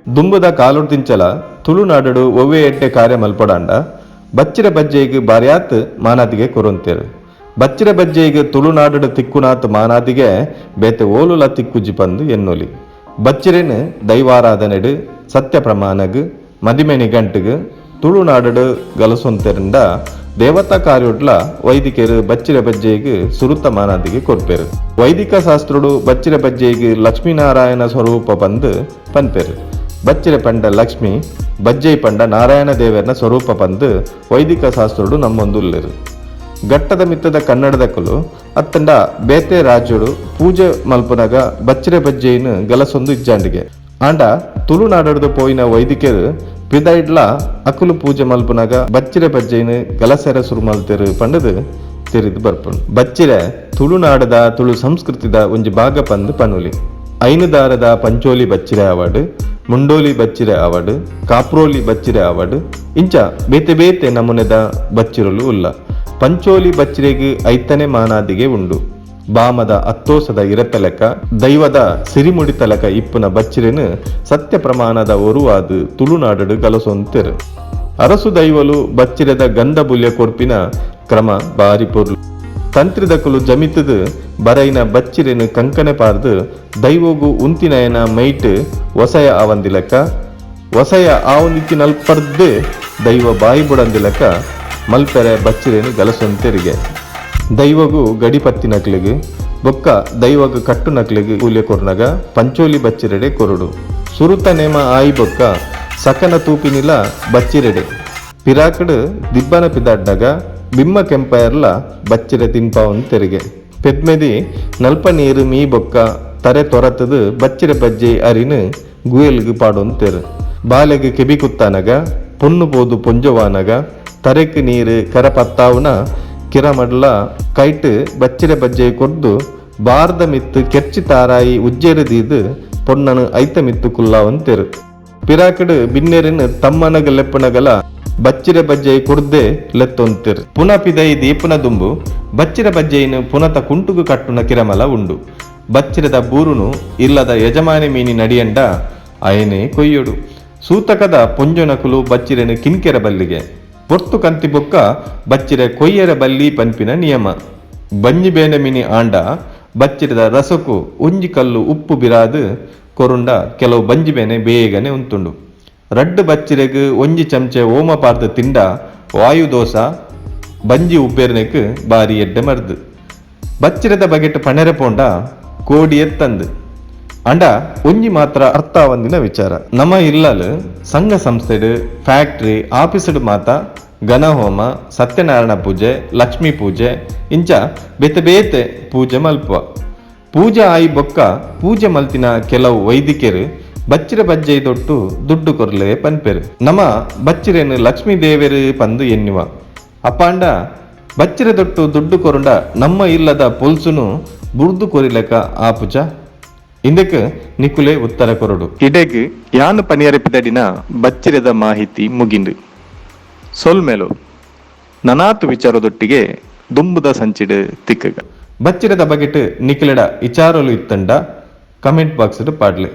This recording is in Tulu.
ದುಂಬುದ ಕಾಲೊಡ್ದಿಂಚಲ ತುಳುನಾಡುಡು ಒವ್ವೆ ಎಡ್ಡೆ ಕಾರ್ಯ ಮಲ್ಪೊಡಾಂಡ ಬಚ್ಚಿರೆ ಬಜ್ಜೆಯಿಗ್ ಬಾರ್ಯಾತ್ ಮಾನಾದಿಗೆ ಕೊರೊಂತೆರ್. ಬಚ್ಚಿರೆ ಬಜ್ಜೆಯಿಗ್ ತುಳುನಾಡುಡು ತಿಕ್ಕುನಾತ್ ಮಾನಾದಿಗೆ ಬೇತೆ ಓಲುಲ ತಿಕ್ಕುಜಿ ಪಂದ್ ಎನ್ನೊಲಿ. ಬಚ್ಚಿರೆನ್ ದೈವಾರಾಧನೆಡ್, ಸತ್ಯ ಪ್ರಮಾಣಗ್, ಮದಿಮೆ ನಿಘಂಟ್ಗ್ ತುಳುನಾಡುಡು ಗಲಸೊಂತೆರ್ಂಡ ದೇವತಾ ಕಾರ್ಯೊಡ್ಲ ವೈದಿಕೆರ್ ಬಚ್ಚಿರೆ ಬಜ್ಜೆಯಿಗ್ ಸುರುತ ಮಾನಾದಿಗೆ ಕೊರ್ಪೆರ್. ವೈದಿಕ ಶಾಸ್ತ್ರೊಡು ಬಚ್ಚಿರೆ ಬಜ್ಜೆಯಿಗ್ ಲಕ್ಷ್ಮೀನಾರಾಯಣ ಸ್ವರೂಪ ಪಂದ್ ಪನ್ಪೆರ್. ಬಚ್ಚಿರೆ ಪಂಡ ಲಕ್ಷ್ಮಿ, ಬಜ್ಜೆಯಿ ಪಂಡ ನಾರಾಯಣ ದೇವೆರ್ನ ಸ್ವರೂಪ ಪಂದ್ ವೈದಿಕ ಶಾಸ್ತ್ರೊಡು ನಂಬೊಂದುಲ್ಲೆರ್. ಘಟ್ಟದ ಮಿತ್ತದ ಕನ್ನಡದಕುಲು ಅತ್ತಂಡ ಬೇತೆ ರಾಜ್ಯೊಡು ಪೂಜೆ ಮಲ್ಪುನಗ ಬಚ್ಚಿರೆ ಬಜ್ಜೆಯಿನ್ ಗಲಸೊಂದು ಇಜ್ಜಾಂಡ್ಗೆ. ಆಂಡ ತುಳುನಾಡುರ್ದು ಪೋಯಿನ ವೈದಿಕೆರ್ ಪಿದಯಿಡ್ಲಾ ಅಕುಲು ಪೂಜೆ ಮಲ್ಪುನಗ ಬಚ್ಚಿರೆ ಬಜ್ಜೆಯಿನ್ ಗಲಸೆರೆ ಸುರು ಮಲ್ತೆರ್ ಪಂಡುದ್ ತೆರಿದ್ ಬರ್ಪುಂಡು. ಬಚ್ಚಿರೆ ತುಳುನಾಡುದ ತುಳು ಸಂಸ್ಕೃತಿದ ಒಂಜಿ ಭಾಗ ಪಂದ್ ಪನೊಲಿ. ಐನುದಾರದ ಪಂಚೋಲಿ ಬಚ್ಚಿರೆ ಆವಡ್, ಮುಂಡೋಲಿ ಬಚ್ಚಿರೆ ಆವಡ್, ಕಾಪ್ರೋಲಿ ಬಚ್ಚಿರೆ ಆವಡ್ ಇಂಚ ಬೇತೆ ಬೇತೆ ನಮೂನೆದ ಬಚ್ಚಿರೊಲು ಉಲ್ಲ. ಪಂಚೋಲಿ ಬಚ್ಚಿರೆಗ್ ಐತನೆ ಮಾನಾದಿಗೆ ಉಂಡು. ಬಾಮದ ಅತ್ತೋಸದ ಇರೆತಲೆಕ, ದೈವದ ಸಿರಿಮುಡಿತಲೆಕ ಇಪ್ಪುನ ಬಚ್ಚಿರೆನ್ ಸತ್ಯ ಪ್ರಮಾಣದ ಒರುವಾದ್ ತುಳುನಾಡುಡು ಗಲಸೊಂತೆರ್. ಅರಸು ದೈವೊಲು ಬಚ್ಚಿರೆದ ಗಂಧ ಬುಲ್ಯ ಕೊರ್ಪಿನ ಕ್ರಮ ಬಾರಿ ಪೊರ್ಲು. ತಂತ್ರಿದಕುಲು ಜಮಿತುದು ಬರೈನ ಬಚ್ಚಿರೆನ್ ಕಂಕನೆ ಪಾರ್ದ್ ದೈವೊಗು ಉಂತಿನಯನ ಮೈಟ್ ವಸಯ ಆವಂದಿಲೆಕ, ವಸಯ ಆವೊಂದಿತ್ತಿನಲ್ಪರ್ದೇ ದೈವ ಬಾಯಿ ಬುಡಂದಿಲೆಕ ಮಲ್ಪೆರೆ ಬಚ್ಚಿರೆನ್ ಗಲಸೊಂತೆರಿಗೆ. ದೈವೊಗು ಗಡಿ ಪತ್ತಿನಕ್ಲೆಗ್ ಬೊಕ್ಕ ದೈವಗ್ ಕಟ್ಟುನಕ್ಲೆಗ್ ಕೂಲ್ಯ ಕೊರ್ನಗ ಪಂಚೋಲಿ ಬಚ್ಚಿರೆಡೆ ಕೊರೊಡು. ಸುರುತ ನೇಮ ಆಯಿ ಬೊಕ್ಕ ಸಕನ ತೂಪಿನಿಲ ಬಚ್ಚಿರೆಡೆ. ಪಿರಾಕ್ಡ್ ದಿಬ್ಬನ ಪಿದಾಡ್ನಗ ಬಿಮ್ಮ ಕೆಂಪಯರ್ಲ ಬಚ್ಚಿರೆ ತಿನ್ಪಾವೊಂತೆರಿಗೆ. ಪೆದ್ಮೆದಿ ನಲ್ಪ ನೀರ್ ಮೀ ಬೊಕ್ಕ ತರೆ ತೊರತ್ದ್ ಬಚ್ಚಿರೆ ಬಜ್ಜೆಯಿ ಅರಿನ್ ಗುವೆಲ್ಗ್ ಪಾಡೊಂತೆರ್. ಬಾಲೆಗ್ ಕೆಬಿ ಕುತ್ತಾನಗ, ಪೊನ್ನು ಪೋದು ಪೊಂಜೊವಾನಗ ತರೆಕ್ ನೀರ್ ಕರ ಪತ್ತಾವುನ ಕಿರಮಡ್ಲ ಕೈಟ್ ಬಚ್ಚಿರೆ ಬಜ್ಜೆಯಿ ಕೊರ್ದು ಬಾರ್ದ ಮಿತ್ತ್ ಕೆರ್ಚಿ ತಾರಾಯಿ ಉಜ್ಜೆರ್ ದೀದ್ ಪೊನ್ನನ್ ಐತ ಮಿತ್ತ್ ಕುಲ್ಲಾವೊಂತೆರ್. ಪಿರಾಕ್ಡ್ ಬಿನ್ನೆರೆನ್ ತಮ್ಮನಗ್ ಲೆಪ್ಪುನಗಲ ಬಚ್ಚಿರೆ ಬಜ್ಜೆಯಿ ಕೊರ್ದೇ ಲೆತ್ತೊಂತೆರ್. ಪುನ ಪಿದಯಿ ದೀಪುನ ದುಂಬು ಬಚ್ಚಿರೆ ಬಜ್ಜೆಯಿನ್ ಪುನತ ಕುಂಟುಗು ಕಟ್ಟುನ ಕಿರಮಲ ಉಂಡು. ಬಚ್ಚಿರೆದ ಬೂರುನು ಇಲ್ಲದ ಯಜಮಾನೆ ಮೀನಿ ನಡಿಯೆಂಡ ಅಯೆನೇ ಕೊಯ್ಯೊಡು. ಸೂತಕದ ಪೊಂಜೊನಕುಲು ಬಚ್ಚಿರೆನ್ ಕಿನ್ಕೆರೆ ಬಲ್ಲಿಗೆ. ಪೊರ್ತು ಕಂತಿ ಬೊಕ್ಕ ಬಚ್ಚಿರೆ ಕೊಯ್ಯೆರೆ ಬಲ್ಲಿ ಪನ್ಪಿನ ನಿಯಮ. ಬಂಜಿ ಬೇನೆ ಮಿನಿ ಆಂಡ ಬಚ್ಚಿರೆದ ರಸೊಕು ಒಂಜಿ ಕಲ್ಲ್ ಉಪ್ಪು ಬಿರಾದ್ ಕೊರುಂಡ ಕೆಲವು ಬಂಜಿ ಬೇನೆ ಬೇಗನೆ ಉಂತುಂಡು. ರಡ್ಡ್ ಬಚ್ಚಿರೆಗ್ ಒಂಜಿ ಚಮಚೆ ಓಮ ಪಾಡ್ದ್ ತಿಂಡ ವಾಯುದೋಸ, ಬಂಜಿ ಉಬ್ಬೇರ್ನೆಕ್ ಬಾರಿ ಎಡ್ಡೆ ಮರ್ದ್. ಬಚ್ಚಿರೆದ ಬಗೆಟ್ ಪನೆರೆ ಪೋಂಡ ಕೋಡಿ ಎತ್ತಂದ್. ಆಂಡ ಒಂಜಿ ಮಾತ್ರ ಅರ್ಥ ಆವಂದಿನ ವಿಚಾರ. ನಮ ಇಲ್ಲಲ್, ಸಂಘ ಸಂಸ್ಥೆಡ್, ಫ್ಯಾಕ್ಟರಿ, ಆಫೀಸ್ಡ್ ಮಾತ ಗಣಹೋಮ, ಸತ್ಯನಾರಾಯಣ ಪೂಜೆ, ಲಕ್ಷ್ಮೀ ಪೂಜೆ ಇಂಚ ಬೇತೆ ಬೇತೆ ಪೂಜೆ ಮಲ್ಪುವ. ಪೂಜೆ ಆಯಿ ಬೊಕ್ಕ ಪೂಜೆ ಮಲ್ತಿನ ಕೆಲವು ವೈದಿಕೆರ್ ಬಚ್ಚಿರೆ ಬಜ್ಜೆಯಿ ದೊಟ್ಟು ದುಡ್ಡು ಕೊರ್ಲೆ ಪನ್ಪೆರ್. ನಮ ಬಚ್ಚಿರೆನ್ ಲಕ್ಷ್ಮೀ ದೇವೆರ್ ಪಂದ್ ಎನ್ನುವ. ಅಪಾಂಡ ಬಚ್ಚಿರೆ ದೊಟ್ಟು ದುಡ್ಡು ಕೊರುಂಡ ನಮ್ಮ ಇಲ್ಲದ ಪೊಲ್ಸುನು ಬುಡ್ದು ಕೊರಿಲೆಕ ಆಪುಜ? ಇಂದೆಕ್ ನಿಕುಲೆ ಉತ್ತರ ಕೊರೊಡು. ಇಡೆಗ್ ಯಾನ್ ಪನಿಯರೆ ಪಿದಡಿನ ಬಚ್ಚಿರೆದ ಮಾಹಿತಿ ಮುಗಿಂಡ್. ಸೊಲ್ಮೆಲು. ನನಾತ್ ವಿಚಾರದೊಟ್ಟಿಗೆ ದುಂಬುದ ಸಂಚಿಡ್ ತಿಕ್ಕುಗ. ಬಚ್ಚಿರೆದ ಬಗೆಟ್ ನಿಕ್ಲೆಡ ಇಚಾರೊಲು ಇತ್ತುಂಡ ಕಮೆಂಟ್ ಬಾಕ್ಸ್ ಡ್ ಪಾಡ್ಲೆ.